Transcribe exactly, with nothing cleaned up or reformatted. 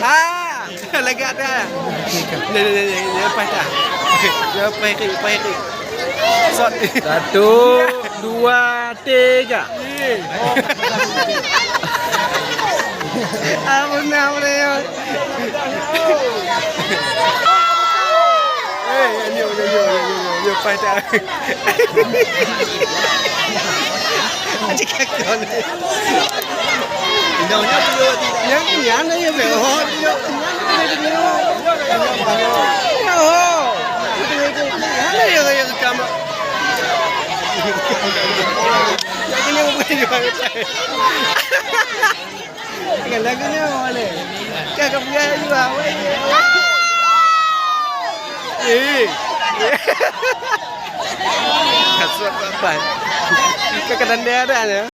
Ah, lagak dah. Ni, ni, ni, ni, ni, lepas dah. Lepas ikut, lepas ikut. Shot. Satu, dua, tiga. Apa nama dia? Eh, nyoe, nyoe, nyoe, nyoe, nyoe, nyoe, pas dah. Aja kakak ni. Nyoe, nyoe, nyoe, nyoe. Yang ni, yang ni, yang ni. Oh, nyoe, nyoe, nyoe, nyoe. Oh. Yang ni, yang ni, yang ni. Yang ni, yang ni, yang ni. Kan lagu nyoe lé. Kan ka peugah juga, weh. Eh. Kasut papan. Kan kadang dia ada ya.